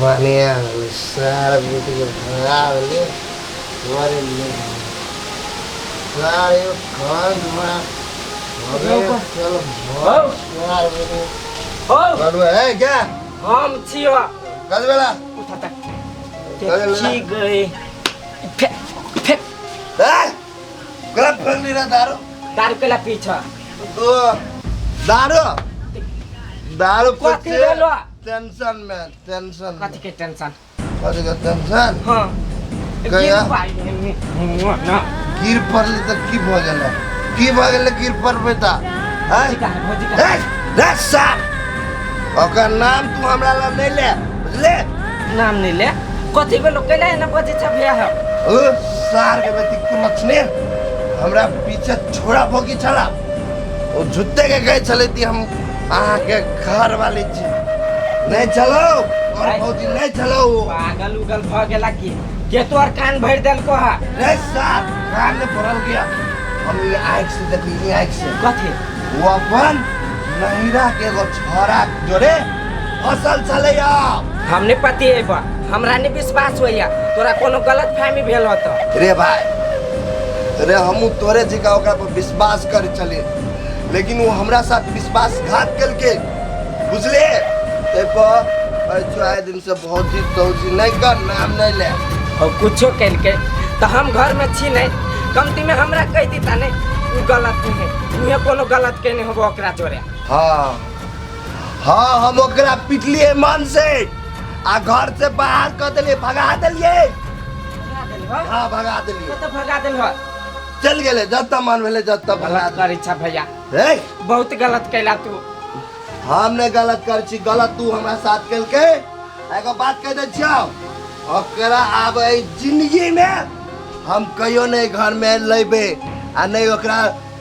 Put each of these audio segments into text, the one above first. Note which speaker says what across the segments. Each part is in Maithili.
Speaker 1: बढ़िया भेलै सार बेटीके भगा भेलै बड़ नीक सार एगो घर दुआर भऽ चल सार बेटी
Speaker 2: हौ
Speaker 1: बरुआ ए क्या
Speaker 2: हम छियो
Speaker 1: कल बेला
Speaker 2: उठा त
Speaker 1: कल बेला
Speaker 2: देखी गई फे फे
Speaker 1: ए कल फेंकली रे दारू
Speaker 2: दारू केला पीछा
Speaker 1: तो दारू दारू
Speaker 2: कथी भेलो?
Speaker 1: टेंशन में टेंशन
Speaker 2: कथी के टेंशन
Speaker 1: कथी के टेंशन
Speaker 2: हाँ
Speaker 1: कहिया?
Speaker 2: गिर पाइ ना
Speaker 1: गिर पड़ली तऽ की भऽ गेलै की भऽ गेलै गिर पड़बै तऽ आँय?
Speaker 2: भौजी का है भौजी का
Speaker 1: ए, रे सार ओकर नाम तू हमरा लग नहि ले बुझले
Speaker 2: नाम नहीं ले कथी भेलो केला एना बजै छ भैया हम
Speaker 1: ओ सार के बेटी कुलक्षणे हमरा पीछे छोड़ा भोगी छला ओ झुत्ते के गए छले कि हम अहाँके घर वाली छी नहीं चलो और भौजी नहीं चलो
Speaker 2: पागल उगल भ गेला की के तोर कान भरि देलको हा
Speaker 1: रे सार कान में भरल गया हम ये आँख से देखली ये आँख से
Speaker 2: कथी
Speaker 1: वो अपन नहिरा के एगो छोरा जोरे फसल छलै
Speaker 2: हम नहीं पति अयबा हमरा नहीं विश्वास होइया तोरा कोनो गलत फहमी भेल होत
Speaker 1: रे भाई रे हमू तोरे जगह ओकरा पर विश्वास करे छलिए लेकिन वो हमरा साथ विश्वासघात कलके बुझले ताहि पर कहै आए दिन से भौजी तौजी नहीं कर नाम नहीं ले
Speaker 2: और कुछो कलके तो हम घर में छी नहीं कमती में हमरा कह दीता नहीं उ गलत नहीं है उहे कोनो गलत केने होबो ओकरा जोरे
Speaker 1: हाँ हाँ हम ओकरा पिटलिए मन से आ घर से बाहर कर देलिए भगा देलिए
Speaker 2: भगा देलहो
Speaker 1: हाँ भगा देलिए
Speaker 2: कतऽ भगा देलहो
Speaker 1: चल गेलै जतऽ मन भेलै जतऽ भगा
Speaker 2: गलत करै छ भैया
Speaker 1: हे
Speaker 2: बहुत गलत कैला तू
Speaker 1: हम नहि गलत करै छी गलत तू हमरा साथ केलकै एगो बात कहि दै छियौ ओकरा आब एहि जिंदगीमे हम कहियो नहि घरमे लेबै आ नहि ओकरा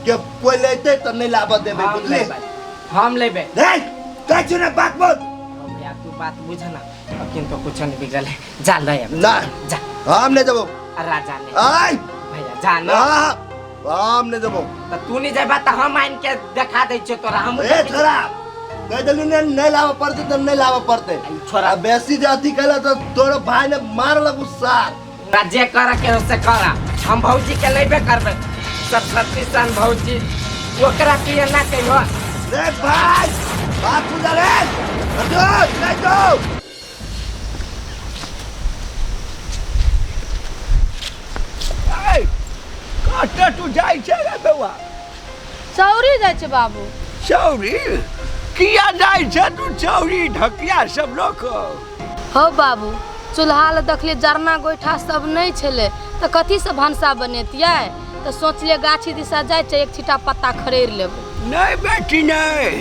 Speaker 1: के कोई लेतै तऽ नहि लाबऽ देबै
Speaker 2: हम
Speaker 1: बुझली
Speaker 2: लेबै हम लेबै
Speaker 1: रे कहै छियौ ने बात बोल
Speaker 2: भैया तू बात बुझ ना अखन तो कुछ नहीं बिगड़ल है जा ले अब
Speaker 1: ना।
Speaker 2: जा
Speaker 1: हम नहि देबौ
Speaker 2: राजा ने
Speaker 1: आय
Speaker 2: भैया जा ना
Speaker 1: हाँ, हम नहि देबौ
Speaker 2: तो तू नहीं जाबा तो हम आइन के देखा दै छियो तोरा हम
Speaker 1: ए छोरा कहि देलू ने नहि लाबऽ पड़तै तऽ नहि लाबऽ पड़तै
Speaker 2: छोरा
Speaker 1: आ बेसी जे अथी कैला तऽ तोरो भाय ने मारलक उ सार
Speaker 2: तोरा जे करे के हो से करा हम भौजी के लेबे करबै सरस्वती सन भौजी ओकरा की ना कहियो
Speaker 1: रे भाई बात बुझा रे अर्जुन नहीं दो
Speaker 3: कतऽ तू जाइ छै रे बौआ
Speaker 4: चौरी जाइ छै बाबू
Speaker 3: चौरी किया जाइ छै तू चौरी ढकिया सब लऽ कऽ
Speaker 4: हौ बाबू चूल्हा लए देखलियै जरना गोइठा सब नहि छलै तऽ कथीसँ भनसा बनेतियै तऽ सोचलियै गाछी दिशा जाइ छै एक छिटा पत्ता खड़ेर लेबै
Speaker 3: नहि बेटी नहि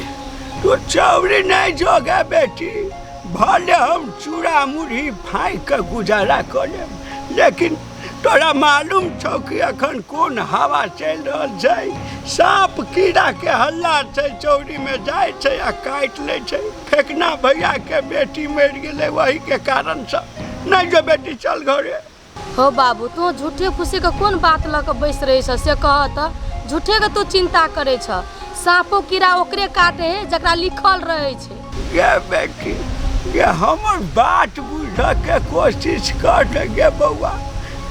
Speaker 3: तू चौरी नहि जोगे बेटी भले हम चूड़ा मुरही फाँकि कऽ गुजारा कऽ लेब लेकिन तोरा मालूम छौ कि अखन कोन हवा चलि रहल छै साँप कीड़ाके हल्ला छै चौरीमे जाइ छै आ काटि लै छै फेकना भैयाके बेटी मरि गेलै ओहीके कारणसँ नहि जो बेटी चल घरे
Speaker 4: हो बाबू तू झूठे फूसेके कोन बात लऽ कऽ बैस रहै छह से कह तऽ झूठेके तू चिन्ता करै छह साँपो कीड़ा ओकरे काटे है जकरा लिखल रहै छै
Speaker 3: गे बेटी गे हमर बात बुझऽके कोशिश कर ने गे बौआ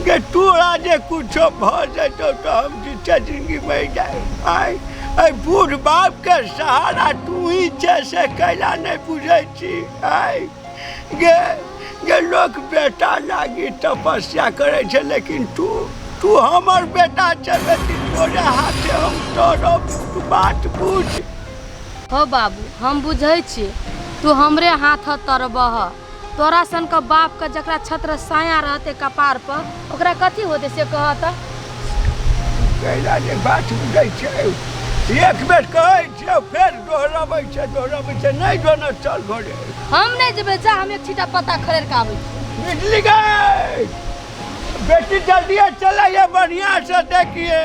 Speaker 3: गे तोरा जे कुछो भऽ जेतौ तऽ हम जीते जिंदगी मरि जाय आइ एहि बूढ़ बापके सहारा तू ही छै से कैला नहि बुझै छी आइ गे गे लोक बेटा लागी तपस्या करै छै लेकिन तू तू हमर बेटा छै बेटी तोरे हाथे हम तोरो तू बात बुझ
Speaker 4: हो बाबू हम बुझै छी तू हमरे हाथ तरबह तोरा सनके बापके जकरा छत्र साया रहतै कपार पर ओकरा कथी होतै से कह तऽ
Speaker 3: कैला जे बात बुझै छै एक बेर कहै छियौ फेर दोहराबै छै दोहराबै छै नहि जो ने चल घरे
Speaker 4: हम नहि जेबै जा हम एक छीटा पत्ता खड़ेर के आबै छी
Speaker 3: बिजली गई बेटी जल्दी चलाइए बढ़िया से देखिए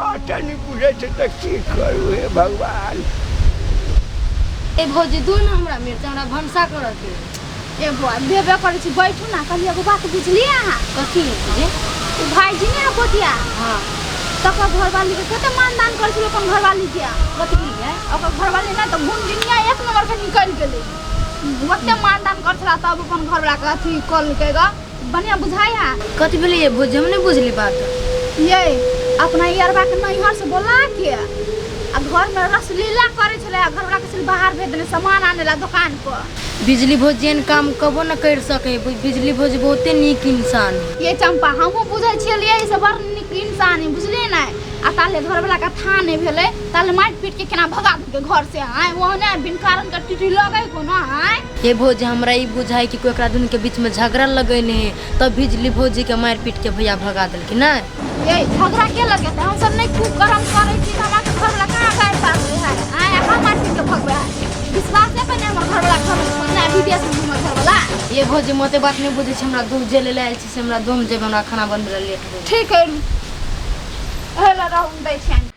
Speaker 3: बात नहीं बुझै छै तऽ की करू हे भगवान
Speaker 4: ए भौजी दू ने हमरा मिर्च हमरा भनसा करऽ के
Speaker 5: ए बौआ देबे करै छी बैठू ना कहलियै एगो बात बुझलियै अहाँ
Speaker 4: कथी जे
Speaker 5: ओ भाईजी ने गोतिया।
Speaker 4: हाँ।
Speaker 5: तकर घरवाली के कते मानदान करै छलै अपन घरवाली के।
Speaker 4: कथी भेलै?
Speaker 5: ओकर घरवाली ने तऽ घुमगिनिया एक नंबर के निकलि गेलै। ओते मानदान करै छला तब अपन घरवाला के अथी कऽ लेलकै ग। बढ़िया बुझाइ है।
Speaker 4: कथी भेलै ये भौजी? हम नहि बुझली बात।
Speaker 5: ये अपना यारबा के नैहर से बोला के आ घर में रसलीला करै छलै आ घरवाला के छलै बाहर भेज देने सामान आने ला दुकान पर।
Speaker 4: बिजली भौजी एहन काम कबो न कर सके। बिजली भौजी बहुते नीक इंसान है।
Speaker 5: ये चंपा हमहूँ बुझै छलियै से बड़ नीक इंसान है, बुझलियै ने? आ ताले घरवाला के था नहि भेलै ताले मारि पीट के केना भगा देलकै घर से। आँय ओहने बिन कारण के टीटी लगै कोनो। आँय
Speaker 4: हे भौजी हमरा ई बुझाइ कि कोई एकरा दुनू के बीच में झगड़ा लगेने है तब बिजली भौजी के मारि पीट के भैया भगा देलकै ने।
Speaker 5: ये झगड़ा के लगेतै? हम सब नहि खूब करम करै छी तऽ हमरा घरवाला कहाँ गारि पाबै है? आँय अहाँ मारि पीट के भगबै है? विश्वासे पर नहि हमर घरवाला घर में छोड़ने विदेश में हमर घरवाला।
Speaker 4: ये भौजी मते बात नहीं बुझै छी। हमरा दूध जे ले आयल छी से हमरा दूध जेबै, हमरा खाना बनबै ला लेट हो।
Speaker 5: ठीक है, हेलो रहू दै छियनि।